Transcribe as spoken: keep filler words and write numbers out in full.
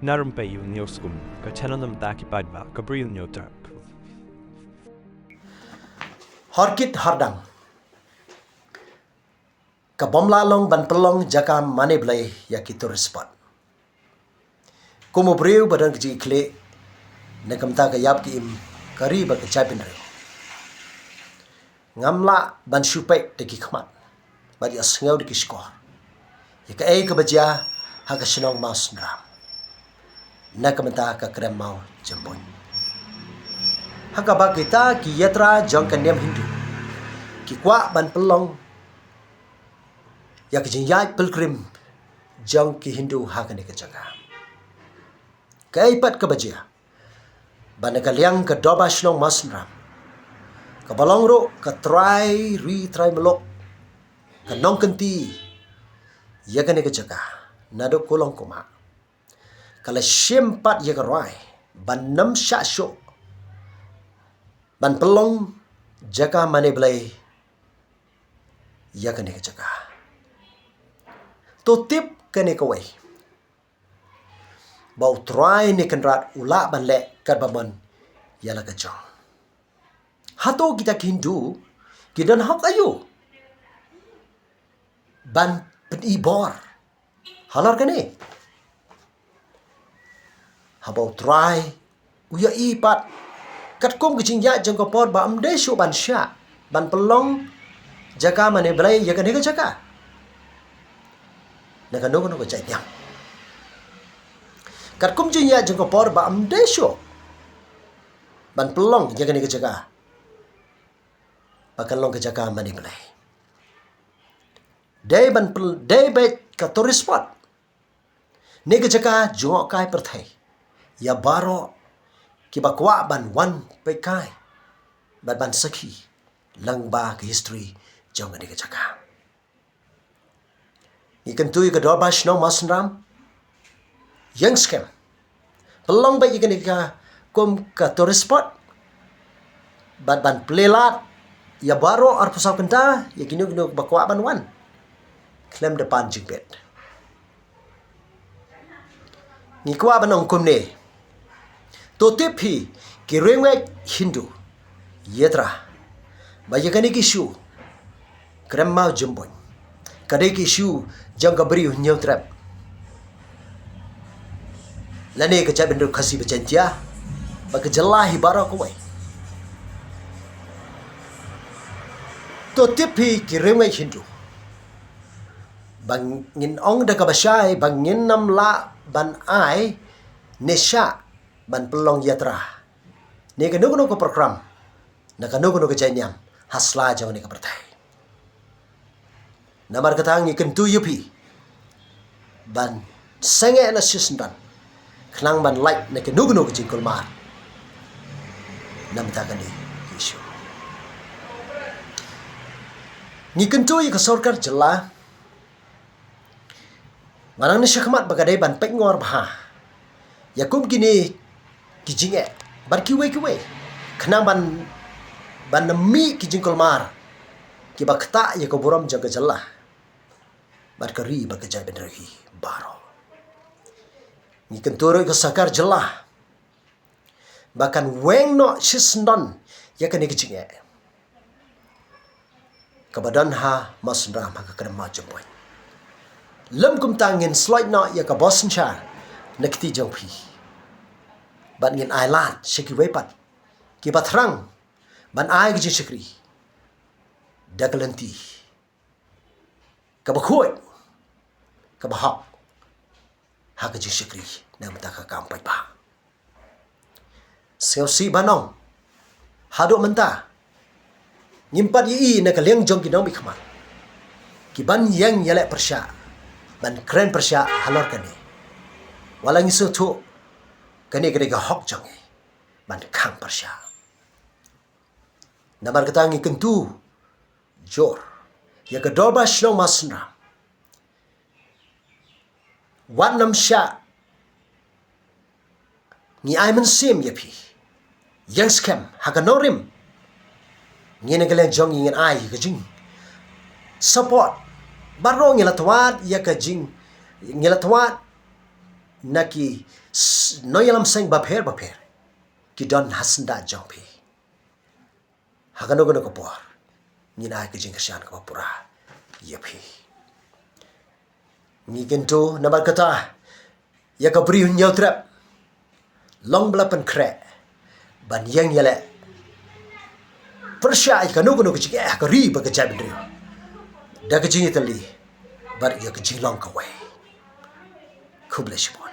Na Rympei U Hynñiewskum, ka channel na bynta ki paidbah ka Bri U Hynñiewtrep. Horkit hordang. Ka bym lah long ban pynlong jaka mane blei ïa ki tourist spot. Kum u briew ba don ka jingkitkhlieh na ka bynta ka ïap ka im, ka ri bad ka jaitbynriew, ngam lah ban shu peit da ki khmat bad ïohsngew da ki shkor ïa kaei kaba jia ha ka shnong Mawsynram na ka bynta ka krem maw jemboin. Ha kaba kita ki ïatrai jong ka niam Hindu ki kwah ban pynlong ïa ka jingïaid pilgrim jong ki Hindu ha kane ka jaka. Kaei pat kaba jia, ba na ka liang ka Dorbar Shnong Mawsynram, kaba long ruh ka trai ri trai muluk, ka nongkynti ïa kane ka jaka naduh kulong kumah, ka la shim pat ïa ka rai ban nym shah shuh ban pynlong jaka mane blei ïa kane ka jaka. To tip kane kawei, ba U Trai ne Kynrad u lah ban leh katba mon ïa la ka jong. Hato kita ki Hindu ki don hok aïu ban pyni bor halor kane? Haba U Trai u ïohi pat katkum ka jingïaid jong ka por ba ym dei shuh ban shah ban pynlong jaka mane blei ïa kane ka jaka na kano kano ka jaitbynriew. Katkum jingïaid jong ka por ba ym dei shuh ban pynlong ïa kane ka jaka ba kan long ka jaka mane blei. Dei ban pynl-, dei beit ka tourist spot ne ka jaka jngohkai pyrthei ïa baroh kiba kwah ban wan peit kai bad ban sakhi lyngba ka history jong kane ka jaka. Ngi kyntu ïa ka Dorbar Shnong Mawsynram, ïeng skhem pynlong beit ïa kane ka kum ka tourist spot bad ban plie lad ïa baroh arphew saw kynta ïa kino kino ba kwah ban wan khlem da pan jingbit. Ngi kwah ban ong kumne. To tip hi ki riewngeit Hindu, ïatrai ba ïa kane ka issue krem maw jemboin ka dei ka issue jong ka Bri U Hynñiewtrep lane ka jaitbynriew Khasi bad Jaiñtia bad ka jylla hi baroh kawei. To tip hi ki riewngeit Hindu ba ngin ong da kaba shai ba ngin nym lah ban ai ne shah ban pynlong ïatrai ne kano kano ka program na kano kano ka jaitbynriew ha sla jong kane ka pyrthei. Namar kata ngi kyntu ïa phi ban sangeh na shisyndon khnang ban lait na kano kano ka jingkulmar na bynta kane ka issue. Ngi kyntu ïa ka sorkar jylla ba nang na shakhmat ba ka dei ban peit ngor bha ïa kum kine ki jingeh bad kiwei kiwei khnang ban, ban mih ki jingkulmar kiba ktah ïa ka burom jong ka jylla bad ka ri bad ka jaitbynriew hi baroh. Ngi kyntu ruh ïa ka sorkar jylla ba kan weng noh shisyndon ïa kane ka jingeh kaba don ha Mawsynram ha ka krem maw jemboin. Lym kumta ngin sloit noh ïa ka bor synshar na kti jong phi bad ngin ai lad sha kiwei pat kiba thrang ban ai ka jingshakri da ka lynti kaba khuid kaba hok ha ka jingshakri na bynta ka kam paidbah. Sngewsih ban ong haduh mynta ngim pat ïohi na ka liang jong ki nongmihkhmat ki ban ïeng ïaleh pyrshah ban kren pyrshah halor kane. Wat la ngi sngewthuh kane ka dei ka hok jong ngi ban khang pyrshah. Namar kata ngi kyntu jur ïa ka Dorbar Shnong Mawsynram, wat nym shah, ngi ai mynsiem ïa phi. Ïeng skhem ha ka nongrim. Ngi na ka liang jong ngi ngin ai ka jingsupport. Baroh ngi la twad ïa ka jing, ngi la twad na ki nongïalam seng bapher bapher ki don ha syndah jong phi. Ha kano kano ka por ngin ai ka jingkyrshan kaba pura ïa phi. Ngi kyntu namar kata ïa ka briew ñiewtrep long ba la pynkhreh ban ïeng ïaleh pyrshah ïa kano kano ka jingeh ha ka ri bad ka jaitbynriew da ka jingïatylli bad ïa ka jinglong kawei. Khublei shibun.